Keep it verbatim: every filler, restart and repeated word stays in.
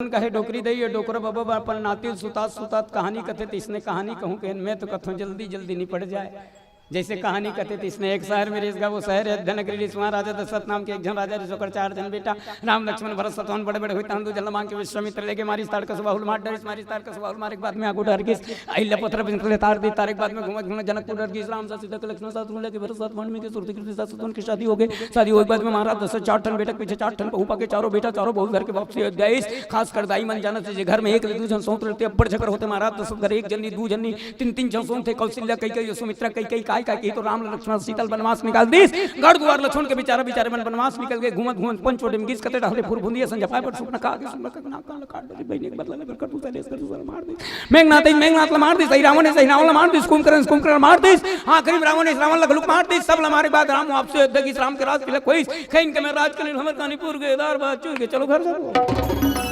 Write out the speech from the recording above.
कहे डोकरी दई, ये डोकरा बबा बा अपन नाती ल सुतात सुतात कहानी कथे, त इसने कहानी कहूँ कहेन, मैं तो कथों जल्दी जल्दी निपट जाए। जैसे कहानी कथे, त इसने एक शहर में रिहिस गा, वो शहर अयोध्या नगरी रिहिस, वहाँ राजा दशरथ नाम के एक झन राजा रिहिस, ओकर चार झन बेटा, राम लक्ष्मण भरत शत्रुघ्न बड़े बड़े होइस, तहाँ दू झन ल मांग के विश्वामित्र लेगे मारिस, ताड़का सुबाहुल मार डरिस, मारिस ताड़का सुबाहुल मारे के बाद में आगू डहर गिस, अहिल्या पुत्र बिंद ले तार दिस, तारे के बाद में घूमत घूमत जनकपुर डहर गिस, राम साथ सीता के लक्ष्मण साथ लेके भरत साथ वन में के सुरती कृति साथ शत्रुघ्न के शादी हो गे। शादी होए के बाद में महाराज दशरथ चार ठन बेटा के पीछे चार ठन बहू पाके चारों बेटा चारों बहू धर के वापसी अयोध्या आइस। खासकर दाई मन जानत हे, जे घर में एक ले दू झन सौत रहिथे, अब्बड़ झगड़ होथे। महाराज दशरथ घर एक झन नी, दू झन नी, तीन तीन झन सौत हे। कौशल्या कई कई, सुमित्रा कई कई, काय काय कही तो राम लक्ष्मण सीता ल बनवास निकाल दिस। घर दुआर ल छोड़ के बेचारा बेचारे मन बनवास निकल गे। घूमत घूमत पंचवटी में गिस, कते डहर ले फुरफुंदिया संझा पाए बर सुपना कहा के सुन लगा ना कान ल काट दे, बहिनी एक बदला ले कर दूसरा ले कर दूसरा मार दे। मेघनाथ, मेघनाथ ला मार दिस, अहि रावण, अहि रावण ला मार दिस, कुंभकर्ण, कुंभकर्ण मार दिस, आखिरी में रावण, अहि रावण ला घलुक मार दिस। सब ला मारे बाद राम वापस अयोध्या गिस, राम के राज तिलक होइस। खइन के मैं राज के लिए हमर कानीपुर के दार बात चुर के चलो घर चलो।